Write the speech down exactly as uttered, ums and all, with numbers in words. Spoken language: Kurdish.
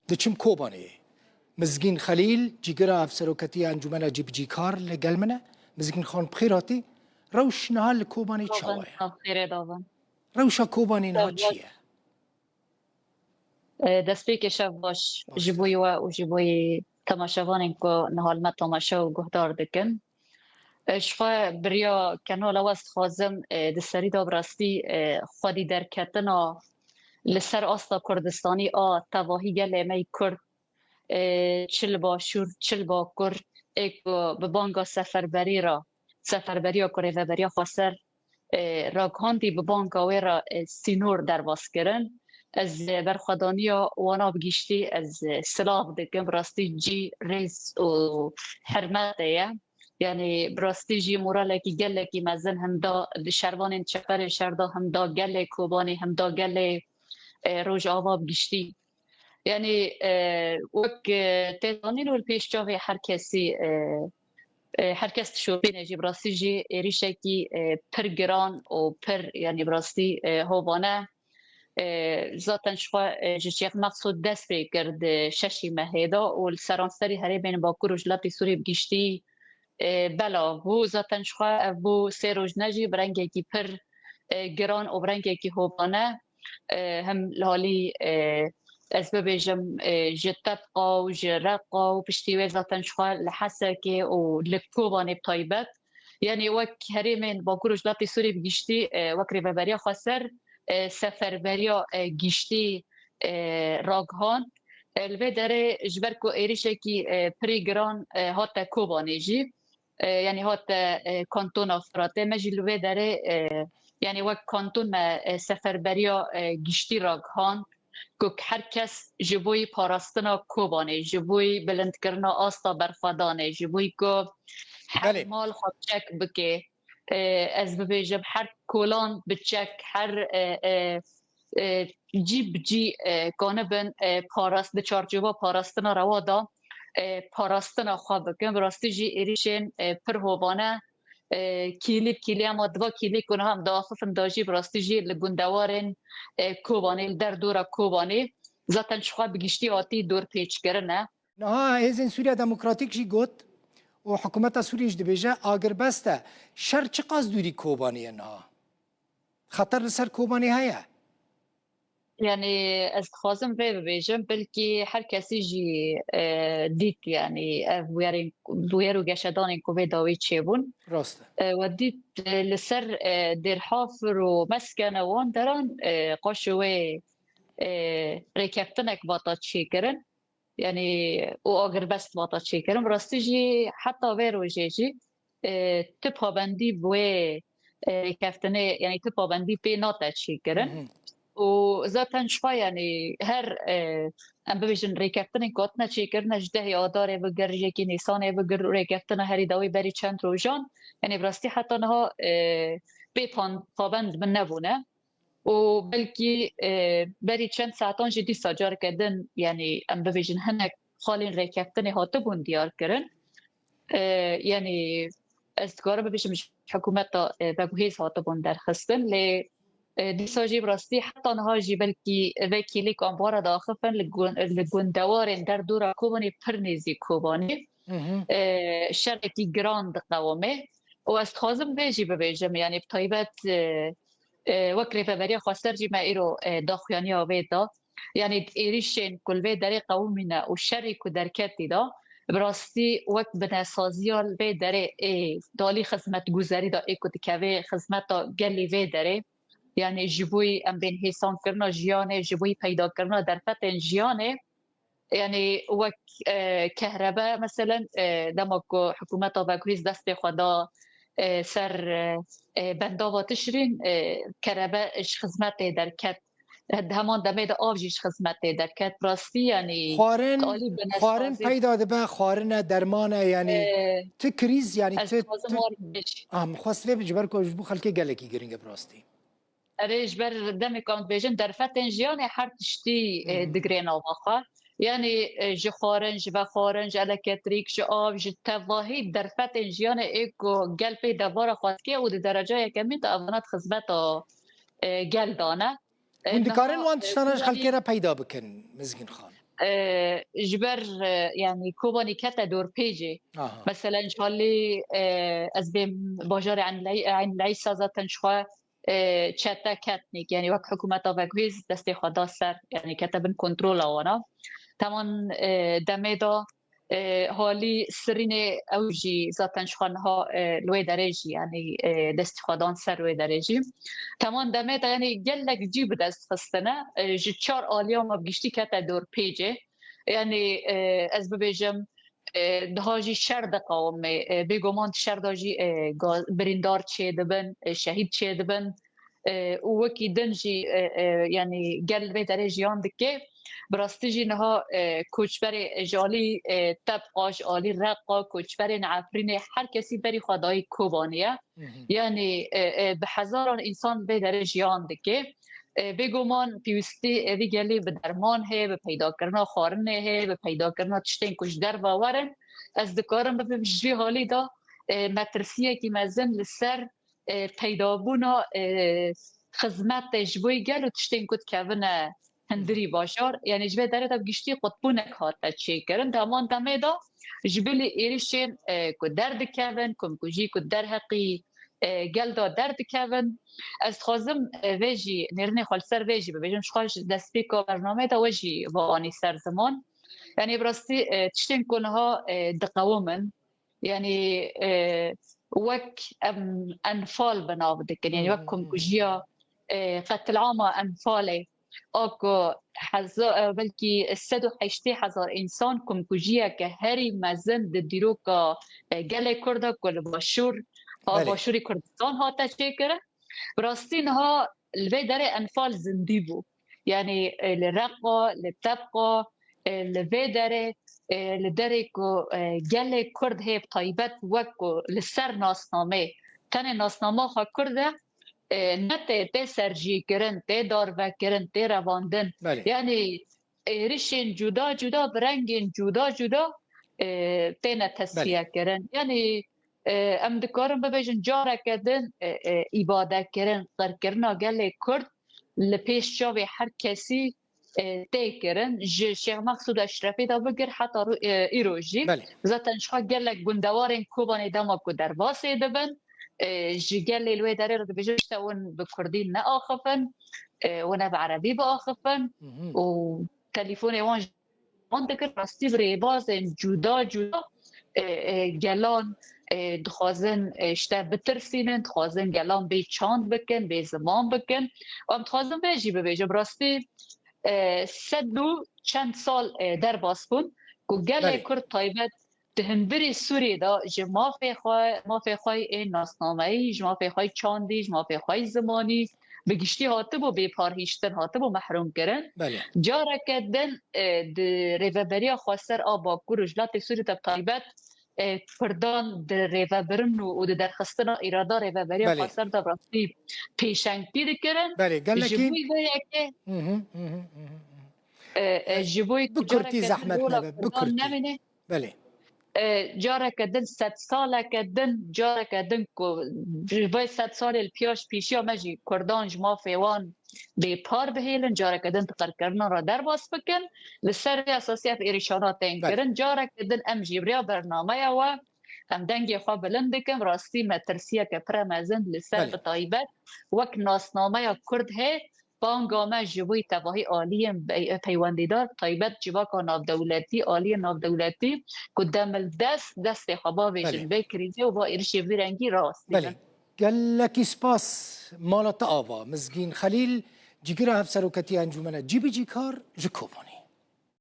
Diçim Kobanê. Mizgîn Xelîl, cîgira Hevseroketiya Encûmena Cîbicîkar li gel min e. Mizgîn Xan, bi xêr hatî. Rewş niha li Kobanê çawa ye? Rewşa Kobanê niha çi ye? E, destpêkê şev baş ji bo we û ji bo temaşevanên ku niha li me temaşe û guhdar dikin. E, ji xwe biriya kenala we ez dixwazim, e, di serî de bi rastî, e, xwedî derketina li ser asta Kurdistanî a tevahî gelê me yî Kurd, e, çi li Başûr, çi li Bakur, ê ku bi banga seferberî re, seferberiya ku Rêveberiya Xweser, e, ragihandî, bi banga wê re, e, sînor derbas kirin. Ez, e, berxwedaniya wana bi giştî ez, e, silav dikim. Bi rastî cî rêz û hermetê ye. Yanî bi rastî jî moralekî gelekî mezin him da di şervanên çeperê şer de, him da gelê Kobanê, him da gelê, e, Rojava bi giştî. Yanî, e, wek, e, tê zanîn û li pêş çavê her kesî, e, e, her kes dişopîne jî, bi rastî jî êrîşekî, e, pir giran û pir, yanî bi rastî, e, hovane. E, zaten ji xwe, e, ji Şêx Meqsûd dest pê kir di şeşî mehê de û li seranserî herêmên Bakur û Jilatê Sûrê bi giştî, e, belav bû. Zaten ji xwe ev bû sê roj ne jî bi rengekî pir, e, giran û bi rengekî hovane, e, him li halî, e, ez bibêjim, e, ji Tebqa û ji Reqa û piştî wê zaten ji xwe li Hesekê û li Kobanê bi taybet. Yanî wek herêmên Bakur û Jilatê Sûrê bi giştî, e, wek Rêveberiya Xweser, e, seferberiya, e, giştî, e, ragihand. E, li vê derê ji ber ku êrîşekî, e, pirî giran, e, hate Kobanê jî, e, yanî hate, e, kantona Firatê, me jî li vê derê, e, yanî wek kanton me, e, seferberiya, e, giştî ragihand ku her kes ji bo parastina Kobanê, ji bo bilindkirina asta berxwedanê, ji bo ku her mal xwe çek bike, e, ez bibêjim, her kolan bi çek, her, e, e, e, cî bi cî, e, kanibin, e, parast-, di çarçova parastina rewa de, e, parastina xwe bikin. Bi rastî jî êrîşên, e, pir hovane, e, kîlî bi kîlî, ema diva kîlî ku niha em diaxifin da jî bi rastî jî li gundewarên, e, Kobanê, li derdora Kobanê, zaten ji xwe bi giştî hatî dorpêçkirin e. Niha Hêzên Sûriya Demokratîk jî got û hikûmeta Sûriyê jî dibêje agirbest e. Şer çiqas dûrî Kobanê ye niha? Xeter li ser Kobanê heye? Yanî ez dixwazim vê bibêjim, belkî her kesî jî, e, dît, yanî ev bûyerên, bûyer û geşedanên ku vê dawî çêbûn. Rast e. E, we dît, e, li ser, e, Dêrhafir û Meskene wan deran, e, qaşo wê, e, rêkeftinek vata çêkirin. Yanî û agirbest vata çêkirin. Bi rastî jî heta vê rojê jî, e, tu pabendî bi wê, e, rêkeftinê, yanî tu pabendî pê nate çêkirin. Hı hı. Û zaten ji xwe, yanî her, e, em bibêjin rêkeftinên ku hatine çêkirine ji dehê Adarê bigir, ji yekê Nîsanê bigir û rêkeftina herî dawî berî çend rojan, yanî bi rastî heta niha, e, pê pan-, pabend min nebûne. Û belkî, e, berî çend saetan jî dîsa careke din, yanî em bibêjin hinek xalên rêkeftinê hatibûn diyar kirin. E, yanî ez dikarim bibêjim ji hikûmeta, e, veguhêz hatibûn derxistin, lê, e, dîsa jî bi rastî heta niha jî belkî vê kîlî ku em bi wan re diaxifin li gun-, li gundewarên derdora Kobanê pir nêzîk Kobanê, Hı hı. e, şerekî giran diqewime. Û ez dixwazim vê jî bibêjim, yanî bi taybet, e, e, wek Rêveberiya Xweser jî me îro, e, daxuyaniya wê da. Yanî di êrîşên ku li vê derê qewimîne û şerî ku derketî da, bi rastî wek binesaziya li vê derê ê di alî xizmetguzerî da ê ku dikeve xizmeta gelî vê derê, yanî ji bo em bên hêsankirina jiyanê, ji bo peydakirina derfetên jiyanê, yanî wek, e, kehrebe, meselen, e, dema ku hikûmeta veguhêz destê xwe da, e, ser, e, e, bendava Tişrîn, e, kerebe ji xizmetê derket. Di heman demê de av jî ji xizmetê derket. Rastî, yanî xwarin, xwarin peyda dibe, xwarin e, derman e, yanî, e, tu krîz, yanî, ez tu, dixwazim tu, wan bêj. Ah, min xwest vê ji ber ku ji bo xelkê gelekî giring e bi rastî. Erê, ji ber demê ku em dibêjin derfetên jiyanê her tiştî, e, Hı hı. digirê nava xwe. Yanî, e, ji xwarin, ji vexwarin, ji elektrîk, ji av, ji tevahî derfetên jiyanê ê ku gel pê devara xwe dike û di dereca yekemîn de evana di xizmeta, e, gel de ne. E, hûn dikarin niha, wan e, tiştana ji xelkê re peyda bikin, Mizgîn Xan? e, ji ber, e, yanî Kobanî kete dorpêcê. Aha. Meselen ji halî, e, ez bêm bajarê Eyn Ley-, Eyn Leysa zaten ji xwe, e, çete ketnîk, yanî wek hikûmeta veguhêz destê xwe da ser, yanî kete bin kontrola wana. Teman, e, demê da, e, halî Sirînê ew jî zaten ji xwe niha, e, li wê derê jî, yanî, e, destî xwe dan ser wê derê jî. Teman demê de, yanî gelek cî bi dest xistine, e, ji çar aliya me bi giştî kete dorpêcê. Yanî, e, ez bibêjim, e, diha jî şer diqewime. E, bêguman di şer de jî, e, ga-, birîndar çêdibin, e, şehîd çêdibin. E, û wekî din jî, e, e, yanî gel vê derê jiyan dike. Bi rastî jî niha, e, koçberê ji alî, e, Tebqa, ji alî Reqa, koçberên Efrînê, her kesî berî xwe dayî Kobanê ye. Hı hı. Yanî, e, e, bi hezaran însan vê derê jiyan dike. E, bêguman pêwîstî, e, vî gelî bi derman heye, bi peydakirina xwarinê heye, bi peydakirina tiştên ku ji derve werin. Ez dikarim bibim ji vî halî de, e, metirsiyekî mezin li ser, e, peydabûna, e, xizmetê ji bo gel û tiştên ku dikevine hundirî bajar, yanî ji vê derê de bi giştî qutbûnek hate çêkirin. Di heman demê de ji bilî êrişên, e, ku derdikevin, komkujî ku derheqî, e, gel de derdikevin. Ez dixwazim, e, vê jî, nêrînê xwe li ser vê jî bibêjim. Ji xwe ji destpêka bernameyê de we jî ve anî ser ziman. Yanî bi rastî, e, tiştên ku niha, e, diqewimin, yanî, e, wek em enfal bi nav dikin, yanî wek komkujiya, e, qetilama Enfalê, a ku heza-, e, belkî sed û heştê hezar însan komkujiyeke herî mezin di dîroka, e, gelê Kurd de ku li Başûr, ha, Belê. Başûrê Kurdistan hate çêkirin. Bi rastî niha li vê derê Enfal zindî bû. Yanî, e, li Reqa, li Tebqa, e, li vê derê, e, li derê ku, e, gelê Kurd hê bi taybet wek ku li ser nasnamê, tenê nasnama xwe Kurd e, e, ne tê, tê serjîkirin, tê darvekirin, tê revandin. Belê. Yanî êrişên cuda cuda bi rengên cuda cuda, e, têne Belê. Tesfiye kirin. Yanî, e, em dikarin bibêjin careke din, e, e, îbadekirin, qirkirina gelê Kurd li pêş çavê her kesî, e, tê kirin. Ji Şêx Mexsûd Eşrefî de bigir heta ro-, e, îro jî. Belê. Zaten ji xwe gelek gundewarên Kobanê dema ku derbasê dibin, e, ji gelê li wê derê re dibêjin, işte hûn bi kurdî neaxifin, e, hûn ê bi erebî biaxifin Hı hı. û telîfonê wan jî wan dikir, rastî bi rêbazên cuda cuda, e, e, gelan, e, dixwazin, e, işte bitirsînin, dixwazin gelan bê çand bikin, bê ziman bikin. Em dixwazin vê jî bibêjim, rastî, e, sed û çend sal, e, derbas bûn ku gelê Belê. Kurd taybet di hundirê Sûriyê de ji mafê xwe, mafê xwe ê nasnameyî, ji mafê xwe çandî, ji mafê xwe zimanî, bi giştî hatibû bêparhîştin, hatibû mehrûmkirin. Belê. Careke din, e, di rêveberiya xweser a Bakur û Rojhilatê Sûrî de bi taybet, e, Kurdan di rêvebirin û, û di derxistina îrada rêveberiya Belê. Xweser de bi rastî pêşengtî dikirin. Belê, Ji gelekî bo vê yekê, Hı hı, hı hı, hı hı, hı hı. e, e, E, ji bo Bi kurtî careke din zehmet rola nebe, bi Kurdan kurtî. nemîne. Belê. E, careke din, sedsaleke din, careke din ku ji vê sedsalê li piyaş pêşiya me jî Kurdan ji mafê wan bêpar bihêlin, careke din di qirkirina re derbas bikin. Li ser vê esasî ev êrişana tên Belê. kirin. Careke din em jî bi rêya bernameya we, em dengê xwe bilind dikin. Rastî metirsiyeke pire mezin li ser Belê. bi taybet wek nasnameya Kurd hê, banga me ji bo tevahî aliyên be-, peywendîdar, taybet civaka navdewletî, aliyên navdewletî ku demildest destê xwe bavêjin Belê. vê krîzê û va êrişê vî rengî rast Belê. dikin. Gelekî spas mala te ava. Mizgîn Xelîl, cîgira hevseroketiya Encûmena Cîbicîkar ji Kobanê.